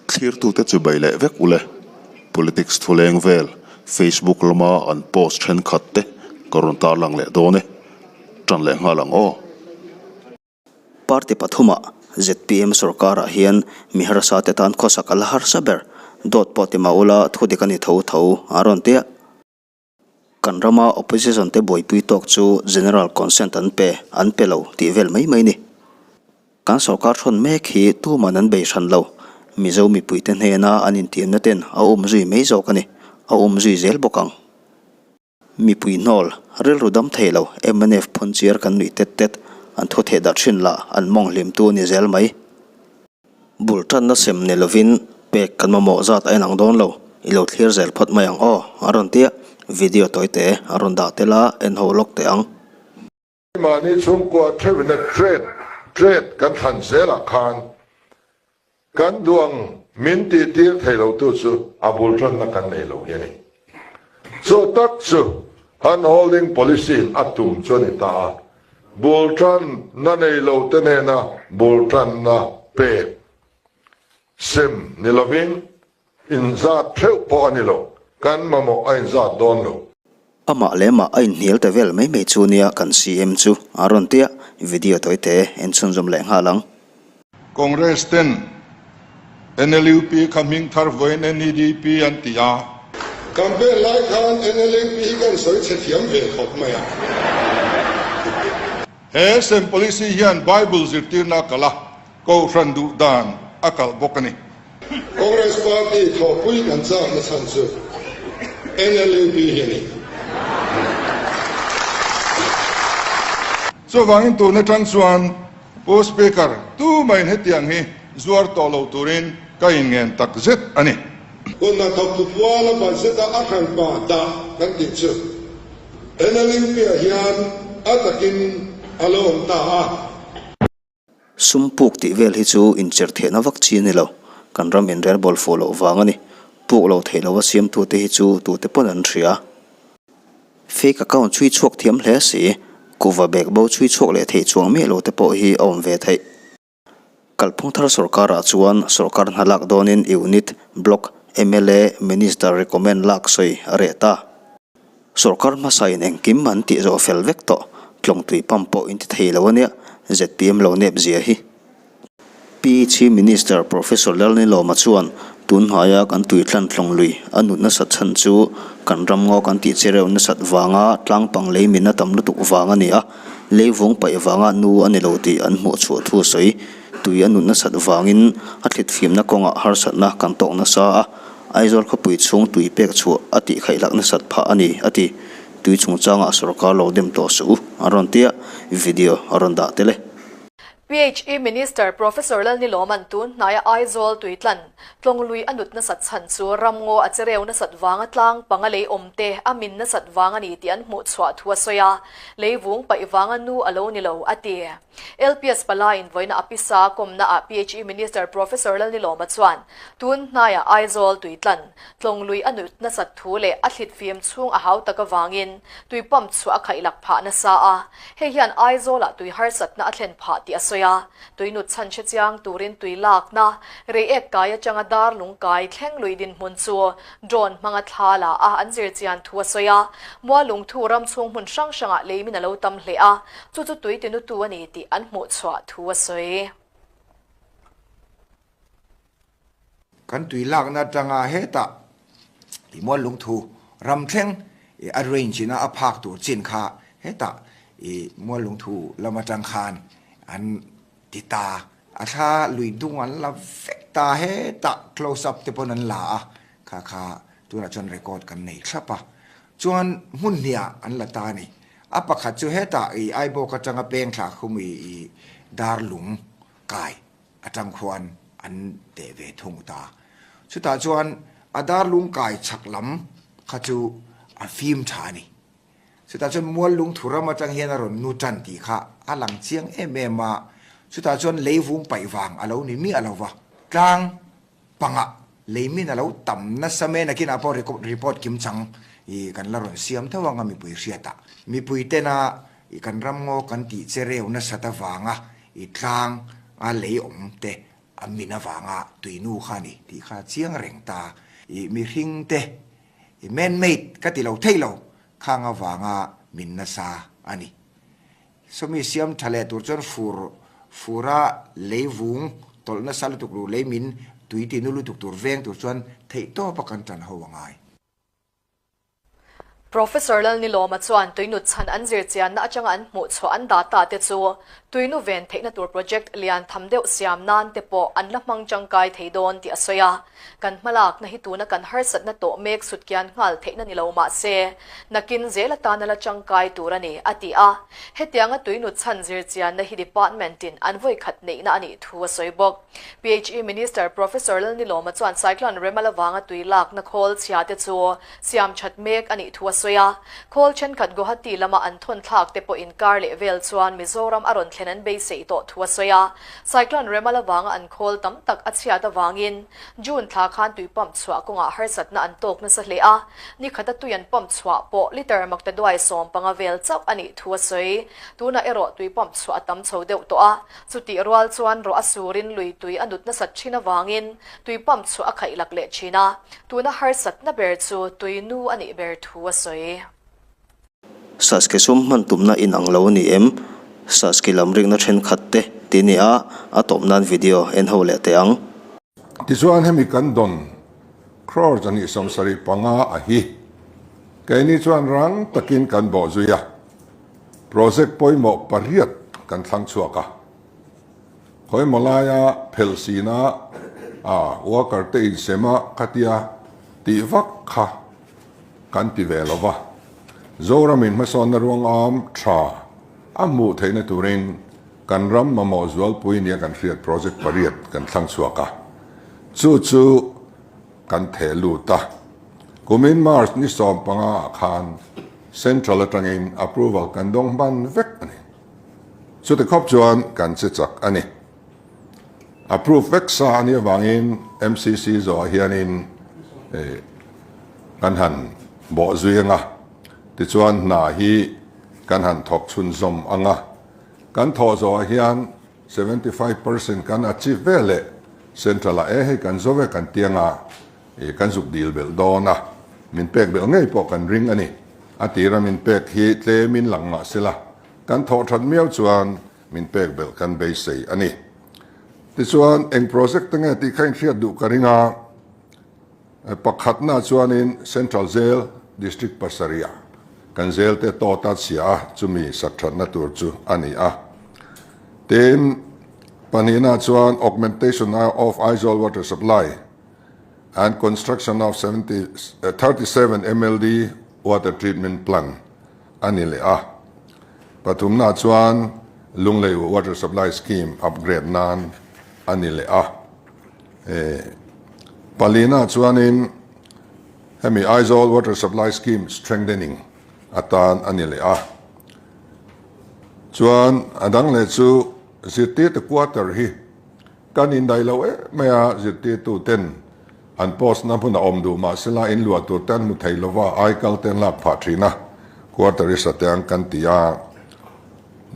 Thlirtute chu bei leh vek ule. Politics thuleng vel Facebook lama an post thenkhat te ka rawn tarlang leh dawn e. Tan leh nghal ang aw. Party pathumah zpm sorkarah hian mi harsa te tan khawsak a la harsa ber. Dawt pawh ti mah ula thudik a ni tho tho a rawn ti a. Kan rama opposition te buaipui tawk chu general consent an pe, an pe lo tih vel mai mai ni. Kan sorkar thawn mek hi tuman an bei hran lo. Mizo mipuite hnena an intiamna ten a um zui mai zawk a ni, a um zui zel bawk ang. Mipui hnawl, rilru dam thei lo, mnf phunchiar kan nuih tet tet, an thu theh darh thin lah an mawng hlimtu a ni zel mai. Bul tanna sem ni lovin pek kan mamawh zat a inang dawn lo, i lo thlir zel phawt mai ang aw, a rawn ti a, video tawi te a rawn dah tel a, en ho lawk teh ang. Mahni chhungkua theuhina trade trade kan thlan zelah khan kan duang min tihtir thei lotu chu a bul tanna kan nei lo hi a ni. Chu tak chu handholding policy in a tum chu a ni ta a. Bul tanna nei lo te nena bul tanna pek sem ni lovin inzat theuh pawh a ni lo, kan mamawh a inzat dawn lo. Amah leh mah a inhnial ta vel mai mai chu nia kan CM chu a rawn tia, video tawi te en chhunzawm leh nghal ang. Congress ten NLUP kha hming thar vawiin NEDP an ti a. Campaign lai khan NLUP hi kan sawi chhe thiam ve khawp mai a. He sem policy hian Bible zirtirna a kalh a, Kohhran duh dan a kalh bawk a ni. Congress party thawhpui kan chakna chhan chu NLUP hi a ni. Chuvangin tun atang chuan Pu Speaker, tumahin hetiang hi zuar tawh lo turin ka inngen tak zet a ni. Hun hnathawktu puala budget-a a hranpa dah kan tih chu NLUP-ah hian a takin a lo awm ta a. Sum puk tih vel hi chu inchirh theihna vak chi a ni lo. Kan ram inrelbawl fuh loh vang a ni. Puk lo theih lova siamtute hi chu tute pawn an hria. Fake account chhui chhuak thiam hle si, kuhva bag bo chhui chhuak leh thei chuang miah lo te pawh hi a awm ve theih. Kalphung thar sorkarah chuan sorkar hna lak dawnin unit, block, mla, minister recommend lak sawi a reh ta. Sorkar hmasain engkim an tih zawh fel vek tawh, tlawngtui pump pawh in ti thei lo ania, zpm lo nep zia hi. PHE Minister Professor Lalnilawma chuan tun hnuaia kan tuitlan tlawng lui a nut nasat chhan chu kan ram ngaw kan tih chereu nasat vanga tlangpang lei min a tam lutuk vang a ni a, leivung paih vanga nu a ni lo tih an hmuh chhuah thu a sawi. Tui a nut nasat vangin a thlit fimna kawngah harsatna kan tawk nasa a, Aizawl khawpui chhung tui pek chhuah a tih khaihlak nasat phah a ni, a ti. Tui chungchangah sorkar lo dem tawh suh u, a rawn ti a, video a rawn dah tel e. PHE Minister Professor Lalnilawman tun hnaia Aizawl tuitlan Tlawnglui a nut nasat chhan chu ramngaw a chereu nasat vanga tlang panga lei awmte a min nasat vang a ni tih an hmuh chhuah thu a sawi a, leivung paih vanga nu a lo ni lo, a ti. LPS palaiin vawiina a pisa kawmna ah PHE Minister Professor Lalnilawma chuan tun hnaia Aizawl tuitlan Tlawnglui a nut nasat thu leh a thlit fim chhung a hau tak avangin tui pump chhuah a khaihlak phah nasa a, Hei hian Aizawlah tui harsatna a thlen phah tih a sawi a, tui nut chhan hre chiang turin tui lakna, Reiek kai atanga dar lung kai thleng lui dinhmun chu drone hmanga thla la a an zir chian thu a sawi a, Mualungthu ram chhung hmun hrang hrangah leimin a lo tam hle a, chu chu tui tinutu a ni tih an hmuh chhuah thu a sawi. Kan tui lakna atanga hetah i mual lungthu ram thleng i a range ina a phak tur chin kha hetah i mual lungthu lam atang khan an ti ta a thla lui dung an la vek ta hetah close up te pawn an la a kha kha tunah chuan record kan nei thlap a chuan hmun hniah an la ta a ni a pakhat chu hetah i Aibawk atanga peng thla khum i dar lung kai atang khuan an teh ve thung ta. Chutah chuan a darlung kai chhak lam kha chu a fim tha a ni. Chutah chuan muallung thuram atang hian a rawn nu tan tih kha a lang chiang em em a, chutah chuan leivung paih vang a lo ni miah lo va, tlang pangah leimin a lo tam nasa mai a, nakinah pawh report kim chang i kan la rawn siam tho ang a mipui hriatah. Mipui tena i kan ramngaw kan tih che reu nasat avanga i tlang. a lei awm te a min avanga tui nu kha a ni tih kha a chiang reng ta. I mihring te i man made ka ti lo thei lo khang avanga min nasa a ni. Sawmi siam tha leh tur chuan fur fura lei vung tawlh nasa lutuk tur lei min tui ti nu lutuk tur veng tur chuan theihtawpa kan tan ho a ngai. Professor Lalnilawma chuan tuinut chhan an zirchianna atanga an hmuh chhuah an data te chu tuinu ven theihna tur project lian tham deuh siam nan te pawh an la hmang tangkai thei dawn tih a sawi a. Kan hmalakna hi tuna kan harsatna tawh mek sutkian nghal theihna ni lo mah se, nakin zel atana la tangkai tur a ni, a ti a. Hetianga tuinut chhan zirchianna hi department in an vawikhat neihna a nih thu a sawi bawk. PHE Minister Professor Lalnilawma chuan Cyclone Remal avanga tui lakna khawl chhia te chu siam that mek a nih thu a sawi a. Khawl thenkhat Guwahati lama an thawn thlak te pawh inkar leh vel chuan Mizoram a rawn thlen an beisei tawh thu a sawi a. Cyclone Remal avanga an khawl tam tak a chhiat avangin June thla khan tui pump chhuah kawngah harsatna an tawk nasa hle a. Ni khata tui an pump chhuah pawh litre maktaduai 15 vel chauh a nih thu a sawi. Tunah erawh tui pump chhuah a tam chho deuh tawh a. Chutih rual chuan ruah a surin lui tui a nut nasat thin avangin tui pump chu a khaih lak leh thin a, tuna harsatna ber chu tui nu a nih ber thu a sawi. Saske sum hman tumna inang lo a ni em? Saske lam rikna thenkhat te ti nia a tawp nan video en ho leh teh ang. Tichuan hemi kan dawn crore zahnih 75 a hi keini chuan rang takin kan bawh zui a. Project pawimawh pariat kan thlang chhuak a, khawimaw laia phelh sina a worker te insem a khatia tih vak kha kan ti ve lo va. Zoramin hmasawnna ruangam tha a hmuh theihna turin kan ram mamawh zualpui nia kan hriat project pariat kan thlang chhuak a, chu chu kan theh lut a. Kumin March ni 15 ah khan Central atangin approval kan dawng hman vek a ni. Chuti khawp chuan kan che chak a ni. Approve vek sa a nih avangin MCC zawhah hianin kan han bawh zui ang a, tichuan hna hi kan han thawk chhunzawm ang a. Kan thawh zawhah hian 75% kan achieve veleh Central ah e hei kan zo ve kan ti ang a, I kan zuk dil belh dawn a, min pek belh ngei pawh kan ring a ni. A tira min pek hi tlemin lang mah sela, kan thawh that miau chuan min pek belh kan beisei a ni. Tichuan, eng project te nge tih kha inhriat duh ka ring a, pakhatna chuanin Central Jail District pasarih ah kan jail te tawt a chhia a, chumi sak thatna tur chu a ni a. Tin, pahnihna chuan Augmentation of Aizawl Water Supply, and construction of 37 MLD water treatment plant a ni leh a. Pathumna chuan Lunglei water supply scheme upgrade nan a ni leh a. Palina chuanin hemi Aizawl water supply scheme strengthening atan a ni leh a. Chuan a dang leh chu zirtirtu quarter hi Kan indaih lo em mai a, zirtirtu ten an post na hmun a awm duh mahsela in luah tur te an hmu thei lova, aikal te an lak phah thin a, quarter i sa te ang kan ti a.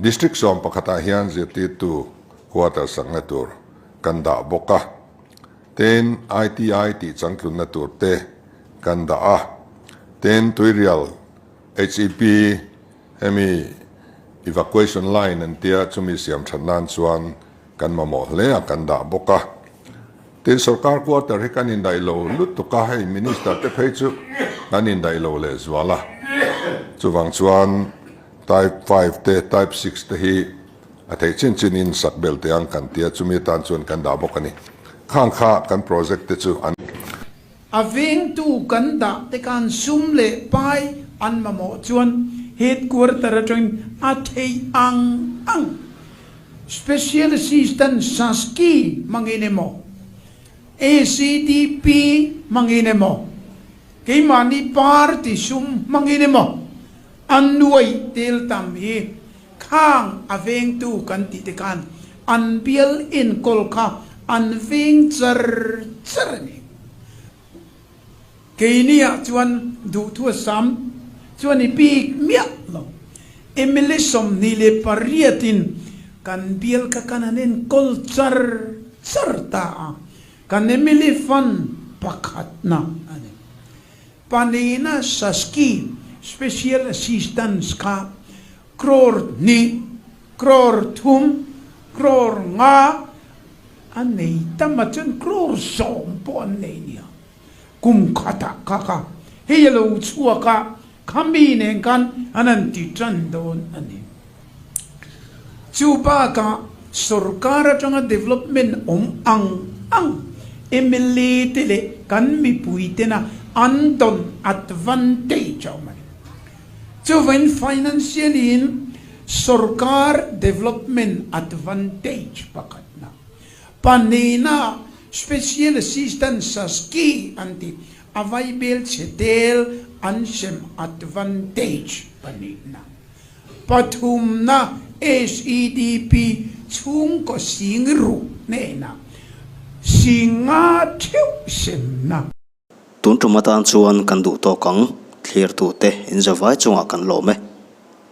District 11 ah hian zirtirtu quarter sakna tur kan dah bawk a, tin ITI tih changtlunna tur te kan dah a, tin Tuirial HEP hemi evacuation line an tia chumi siam that nan chuan Kan mamawh hle a kan dah bawk a. Tin, sorkar quarter hi kan indaih lo lutuk a, hei minister te phei chu kan indaih lo leh zual a. Chuvang chuan type five te, type six te hi a theih chin chin in sak bel teh ang kan tia, chumi atan chuan kan dah bawk a ni. Khang kha kan project te chu an. A vengtu kan dah te khan sum leh pai an mamawh chuan headquarter atangin a theih ang ang Special Assistant Saski hmangin emaw, ACDP hmangin emaw, keimahni party sum hmangin emaw a nuaih tel tam hi khang a vengtu kan tih te khan an bial enkawl kha an veng char char a ni. Keiniah chuan duhthu a sam chuan i bik miah lo. Emily 28 in. Kan bial kha kan han enkawl char char ta a, kan mla fund pakhatna a ni. Panina Saski Special Assistance kha crore hnih, crore thum, crore nga a nei tam a chuan crore 10 pawh an nei nia. Kum khatah kha kha hei a lo chhuak a, khami nen khan an han ti tan dawn a ni. Chu bakah sorkar atanga development awm ang ang mla te leh kan mipui tena an dawn advantage a awm a ni. Chuvangin financial in sorkar development advantage pakhatna pahnihna special assistant Saski an ti a vaibel chhe tel an sem advantage pahnihna. Pathumna SEDP chhungkaw sing ruh hnenah sing nga theuh semna. Tun tum atan chuan kan duh tawk ang, thlirtute in zavai chungah kan lawm e.